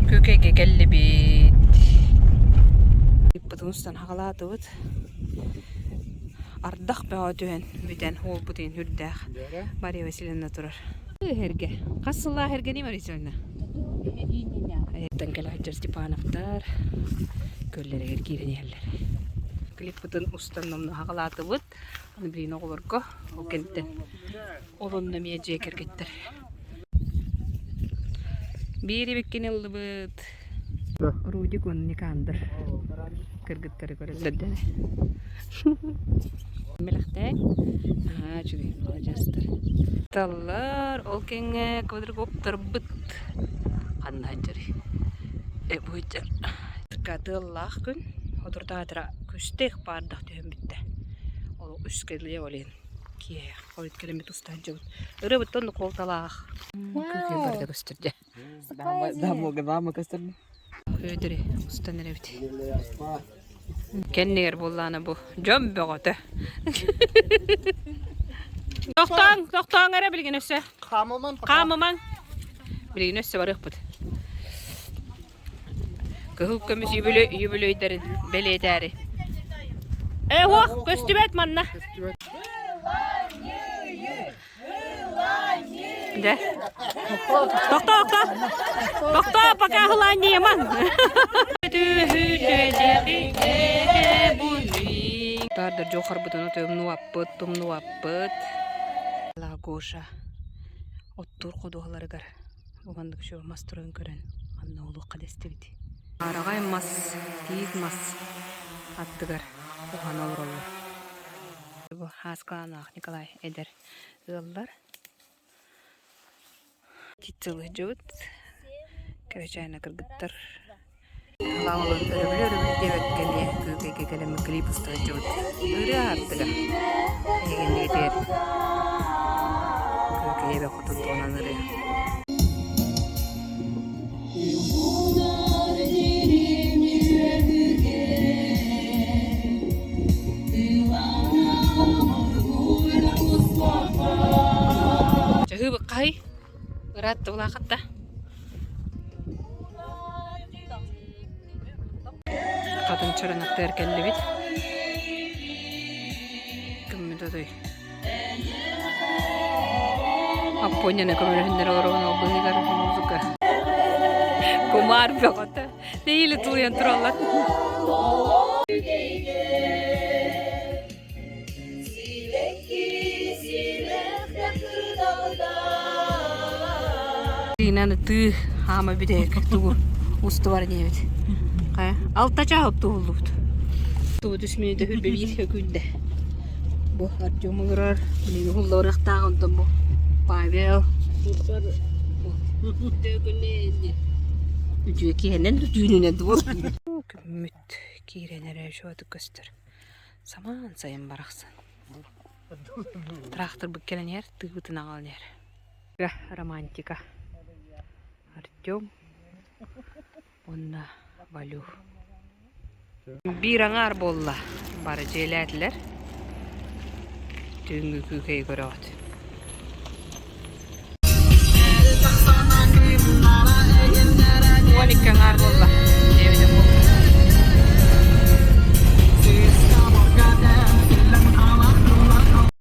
Күкэйгэ кэллибит. Ыппытын устан хаҕалаатыбыт. Ардах бөҕө түһэн бүтэн уолбут иһин үрдээх Мария Васильевна турар. Эргэ. Хас сыллаах эргэний Мария Васильевна? Эттэн кэлэ сылдьар Степановтар көллэригэр киирэн иһэллэр. Клиппытын устан номнуо хаҕалаатыбыт. Аны билигин оҕолорго ол кэнниттэн ол онно эмиэ дьиэ кэргэттэр. Биир эбиккин ыллыбыт. Рудик уонна Никандр кыргыттары көрөллөр дэнэ. Мэлэхтээн. Аа, үчүгэй, маладьыастар. Таллар, ол кэмҥэ квадрокоптербыт ханна сылдьарый? Э, бу сылдьар. Тыаллаах күн, соторутаатыра күстээх паардах түһэн бүттэ. Ол үскэ дылы олен киэһэ хойут кэлэммит уста сылдьабыт. Ырыабыттан да куолталаах. Күкү барда көстөр дьэ. Хөөдөрү устан эрэбит. Кэннигэр буоллаана бу дьон бөҕөтө. Тохтооҥ, тохтооҥ эрэ билигин өссө. Хаамымаҥ. Билигин өссө барыахпыт. Кыһыл көмүс үбүлүөйдэрин бэлиэтээри. Ээ, уох, көстүбэт манна. Дьэ. Тохтоо, тохтоо. Тохтоо, пока хылаанньыйаман. Таардар дьуохарбытын тумнуаппыт, тумнуаппыт. Гоша оттуур ходуһаларыгар бу маннык үчүгэй мас турарын көрөн манна олуохха дэстибит. Араҕай мас, тиит мас аттыгар уһана олороллор. Бу Хааскаланаах Николай эдэр ыаллар Тиццылыдьыбыт кэрэчээнэ кыргыттар Лаалын өрөбүл өрөбүл диэбэккэ эмиэ күүкэйгэ кэлэммит клип уста сылдьыбыт ырыа аартыга эһигиннигитигэр Күүкэй эбэ хотун туһунан ырыа Чаһыыбыккаһый ыраатта улаахатта Хатын чараҥаттыгар кэллибит. Күммүт отой. Аппонияны көмөлөһүннэр олоробун ол быыһыгар музыка. Кумаар бөҕөтө. Нэһиилэ тулуйан тураллар. Инаны тыы хаама бүтэйик тугу устубар диэбит. Хайа алта чааһ туһуллубут. Тубу үс мүнүүтэ хүрбэ биир өкүүндэ. Бу Артем олорор, билигин уһулларыахтаах онтон бу Павел. Үтүө киһинэн түүнүнэн буол. Күммүт киирэн эрэ үчүгэй көстөр. Самаан сайын барахсан. Тракторбыт кэлэн иһэр, тыыбытын аҕалан иһэр. Романтика. Артем уонна Валю. Биир аҥаар буолла. Бары дьиэлээтилэр. Түүҥҥү күүкэйи көрөҕүт. 12 аҥаар буолла. Дьиэбитин.